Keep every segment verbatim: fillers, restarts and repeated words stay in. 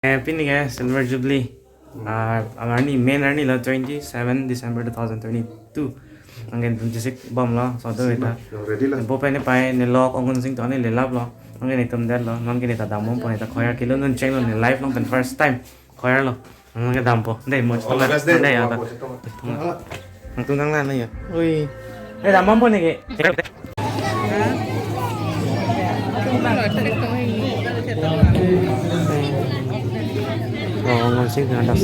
Eh, pini ke Silver Jubilee. Ah, ang arni, main arni lo twenty-seven December two thousand twenty-two. Nangke dum chisik bomlo, so do ita. Ready la. Bo pen pai ne lok ong unsing to ne lelaplo. Nangke netum detlo, nangke neta dampo, neta choir kelun un chenglo, ne life along pen first time choir lo. Nangke dampo. Dei, mo. All the best, dei. Dei, ya, ta. Nangtum nang na ya. Ui. Dei, dampo ne ke. Oh, masih ada.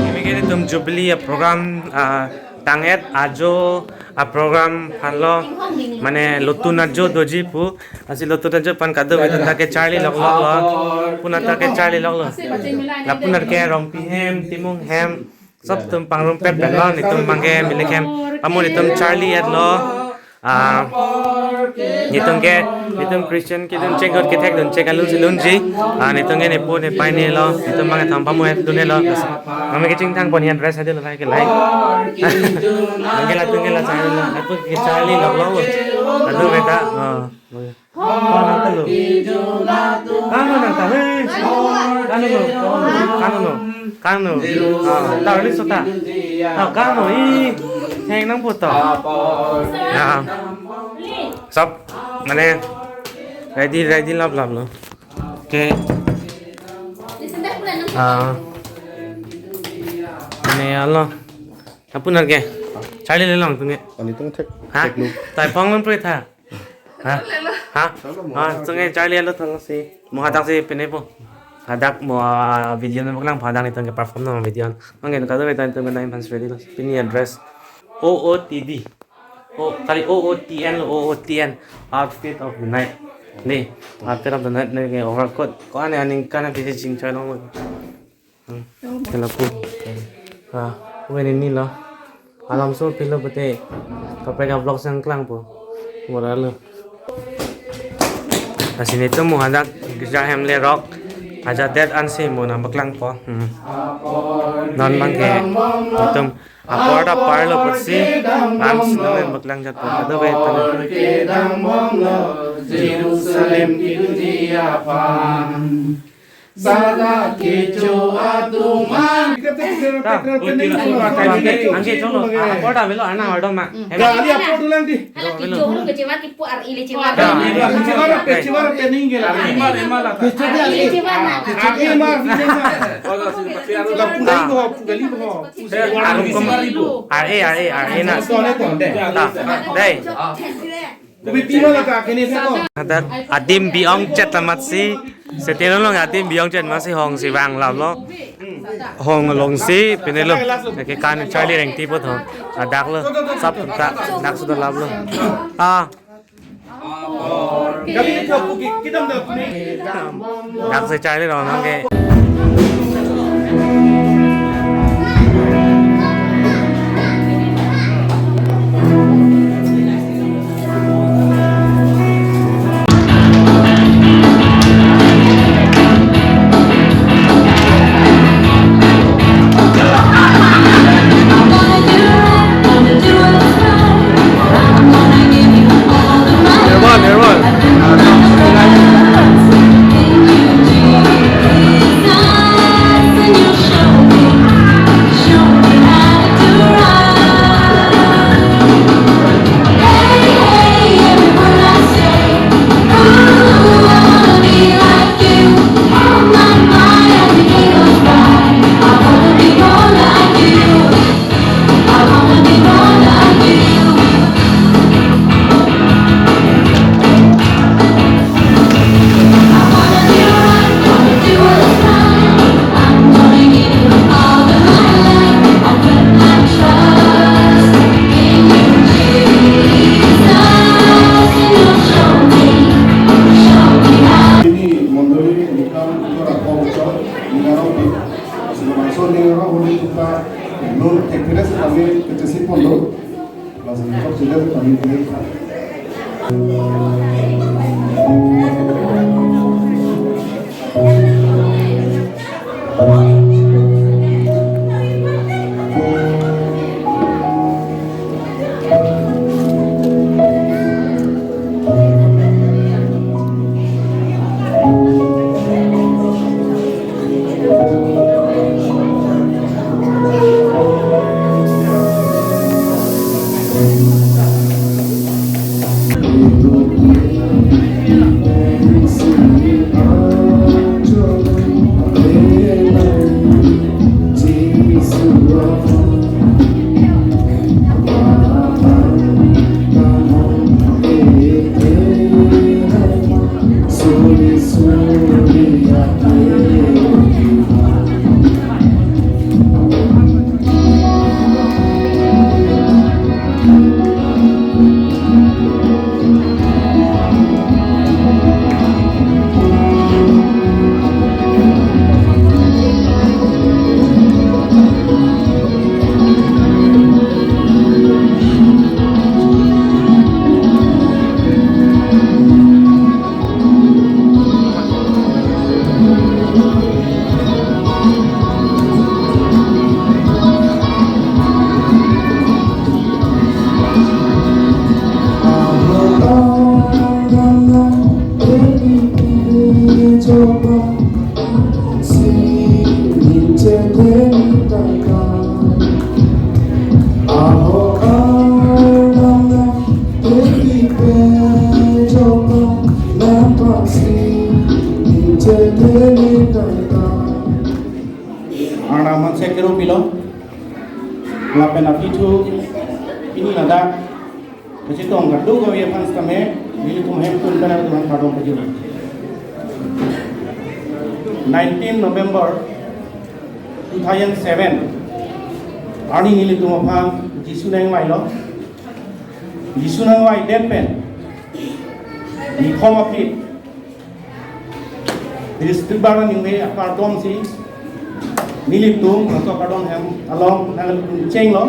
Keme ke netum Jubilee a-program, ah, tang-et ajo a-program aphanlo, mane lotun ajo doji pu, lasi lotun ajo aphan kadokave atum ta kecharli lokloklo, puna ta kecharli loklo. Lapu nar ke Rongpi hem, Timung hem, sob atum pangrumpet pen lo, netum abangke milik hem, amu netum charli-etlo. Ah, netum ke, netum Christian kedun cheng, God kethek dun cheng alun si dunji. Ah, netum ke nepo nepai ne lo, netum abangke tham pamu-et dun ne lo. Nang ke chingthang pon, yan dress ade lo, like, like. Nang ke latum ke la chai lo, lapu kecharli loklo. Latum beta, ah. Kano nang ta, hey. Kano no, kano no, kano no. Ah, ta ri sota. Ah, kano, i. Heng nang puto. Ya. Sob, mane, ready, ready laplaplo. Oke. Ah. Mane alo. Apunar ke? Charli le long tum ke. Ani tung thek. Ha? Thek lu. Tai phong lon pre tha. Ha? Ha? Solo mo. Ha, tung ke charli alo thang si. Mo hadak si pine po. Hadak mo, ah, video na baklang hadak netum ke perform na video. Mangke kadokave ta netum ke nine months ready lo. Pini a-dress. O O T D. O, kali O O T N, O O T N. Outfit of the night. Ni, outfit of the night ni ke overcoat. Ko-an aningkan pisi chingchoi long. Hmm. Kela pu. Ah, wen ini lo. Alam so pilo pute. Kaprek a-vlog sang klang po. Mora lo. Lasi netum mo hadak girja hem lerok. Ajadet ansi mo nang paklangpo. Hmm. Non abangke netum apor ta parlo pusi. Ansi non hem paklangjatpo. Kadokave ta. Jerusalem kedunji aphan. Sada kecho atum an. Ta, angke cholo, apor ta avelo, arna ardom ma. Kali apor dolang di. Hala kecho holo kechevar kipu ar ile chevar. Chevar pe, chevar pe ning gela. Imar, imar la. Ar ile chevar na. Ar imar, imar. Lapu dali bo, lapu dali bo. Ar e, ar e, ar e na. Tonde, tonde. Ta, dei. Hadak adim bi-ong chet amatsi, setino long adim bi-ong chet amatsi hong si vang laplo. Hong along si pine lo. Ke kan charli reng ti po thong. Hadak lo. Sap ta dak sudah laplo. Ah. Dak si charli rong nang ke. Erwan, Erwan. Kam tora kongcho, ningarong pi. Sino bangso ningarong holi tuta, non tekpires kami kecesi pondo. Bangso kok sudah kami pilih. Arnam an sek kero pilo. Lapen aphi thu pini ladak kachetong kadokave aphan sitame nelitum hemtun pen nangtum aphan kardom pajir. Nineteen November two thousand seven arni nelitum aphan Jisu nangvailo. Jisu nangvaidet pen niphom aphi District Bar Ningve akardom si nelitum laso akardom hem along nangkelun chenglo.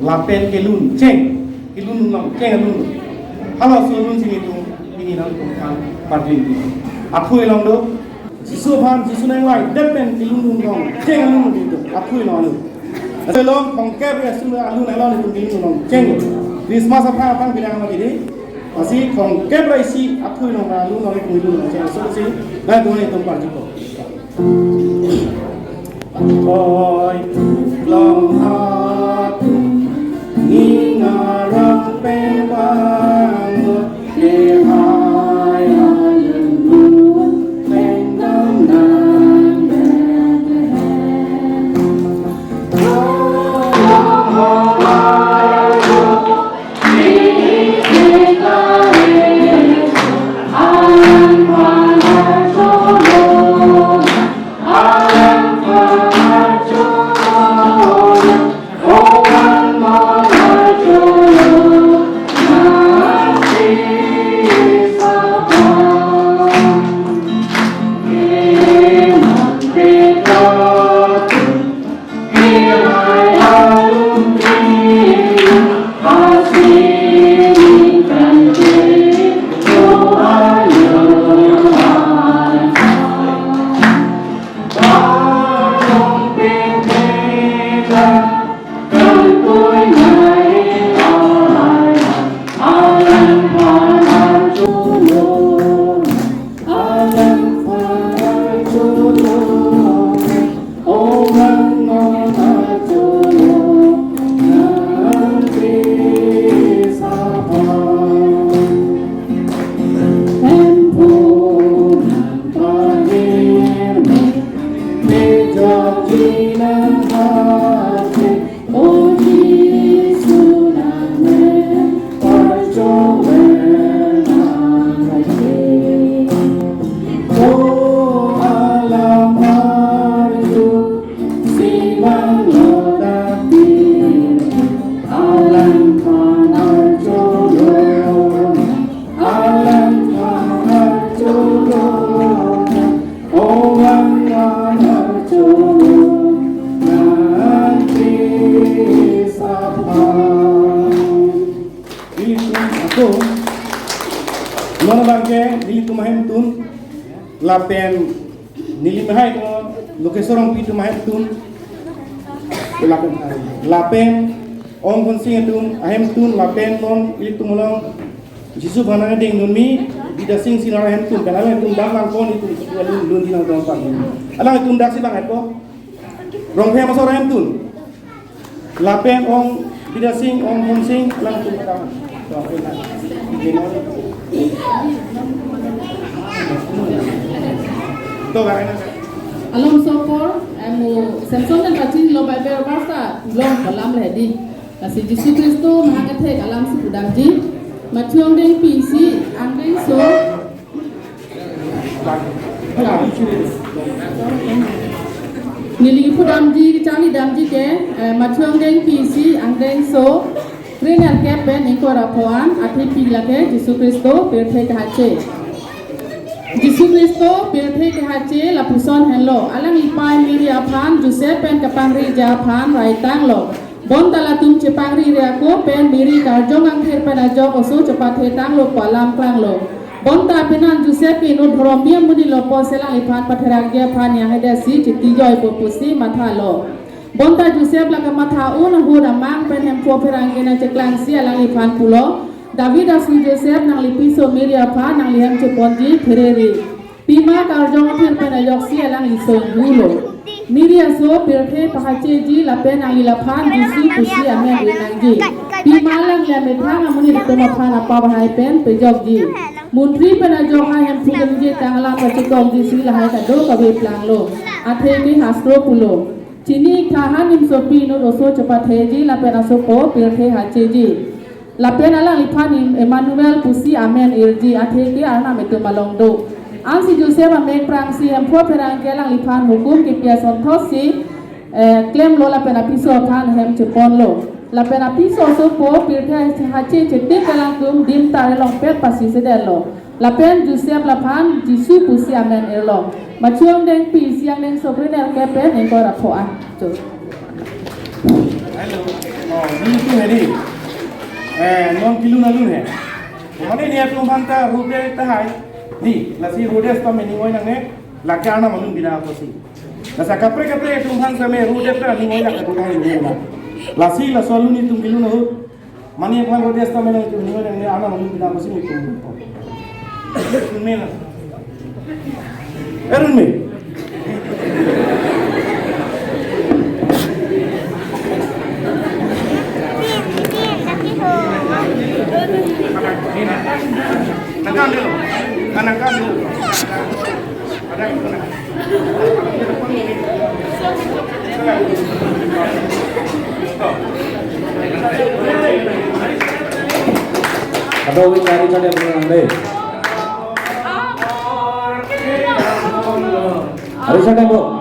Lapen kelun cheng, kelun along cheng alun. Halaso alun si nelitum pini nangtum aphan parjin di. Aphu along do. Jisu aphan, Jisu nangvaidet pen kelun along cheng alun nelitum. Aphu along alun. Laso along thomkep ra isi alun along nelitum kelun along cheng. Christmas aphan aphan bilang lagi di. Lasi thomkep ra isi aphu along ra alun along kelun along cheng. Laso si nangtum nelitum parjin ko. Oi, long ha, ning arong pen bang, ne hai alun pen dam dam Bethlehem. Lapen neli mahai ko Lokeswar Rongpi atum ahemtun. Lapen, lapen Ong Khonsing atum ahemtun, lapen non ilitum along Jisu aphan nangding dunmi Bidya Sing Sinar ahemtun, pen alangtum dam nangkon itum lun lun di nangdon pan. Alangtum daksi bang epo. Rongphar aso ahemtun. Lapen Ong Bidya Sing, Ong Khonsing, alangtum dam. To, karena Along so apor, emu Samson pen pachini lo Bible verse ta long kalam le di. Lasi Jisu Khristo mahang kethek alam si pudamji. Matthew angdengpi isi, angdengso. Neli pudamji, kacharlidamji ke, eh, Matthew angdengpi isi, angdengso. Krenerkep pen ingkoi ra pho an, athepi lake Jisu Khristo pirthe kahache. Jisu Khristo pirthe kahache lapuson henlo, alangli apei Mary aphan Joseph pen kapangriji aphan raitanglo. Bonta latum chepangriji ako pen Mary karjong angthir pen ajok oso chepathetanglo pu alam klanglo. Bonta penan Joseph ke inut dhorom amonit lo pusi alangliphan patherakji aphan yang hede si chetijoipo pusi mathalo. Bonta Joseph la kamatha un ahut amang pen Hemphu apherangke nangcheklangsi alangliphan pulo, David asung Joseph, nangli piso Mary aphan nangli hem cheponji pherere. Pima karjong angthir pen ajoksi alangli soi hulo. Mary aso pirthe pahacheji lapen nangli laphan Jisu pusi amen ir nangji. Pima alangli amethang amonit atum aphan apap ahai pen pejokji. Montri pen ajok ha Hemphu kemje tang alam kachekokji si lahai kadokave planglo. Athe ke hastro pulo. Chini thahan nimsopi inut oso chepatheji lapen asopo pirthe hacheji. Lapen alangliphan Emmanuel pusi amen irji, athe ke Arnam itum along do. Ansi Joseph amek prangsi Hemphu apherangke alangliphan hukum kepi asonthotsi, eh, klemlo lapen apiso aphan hem cheponlo. Lapen apiso asopo pirthe hache chetik alangtum dim tar elongpet pasi sedetlo. Lapen Joseph laphan Jisu pusi amen irlo. Matthew angdengpi isi, angdengso krenerkep pen ingkoi ra pho an. Cho. Hello. Oh, di tu hedi. Eh, non kilun alun he. Mane nelitum aphan ta road day tahai. Di, lasi road day sitame ning oi nangne, lake Arnam alun bina apotsi. Lasi kaprek kaprek atum aphan sitame road day ta ning oi nangne, road day ning oi nangne. Lasi laso alun nelitum kilun ahut. Mane aphan road day sitame nangtum ning oi nangne, Arnam alun bina apotsi nelitum. Mena. Erun me. Nangkam dulu. Nangkam dulu. Kadokave chari chari abang dei. Ari chari abang.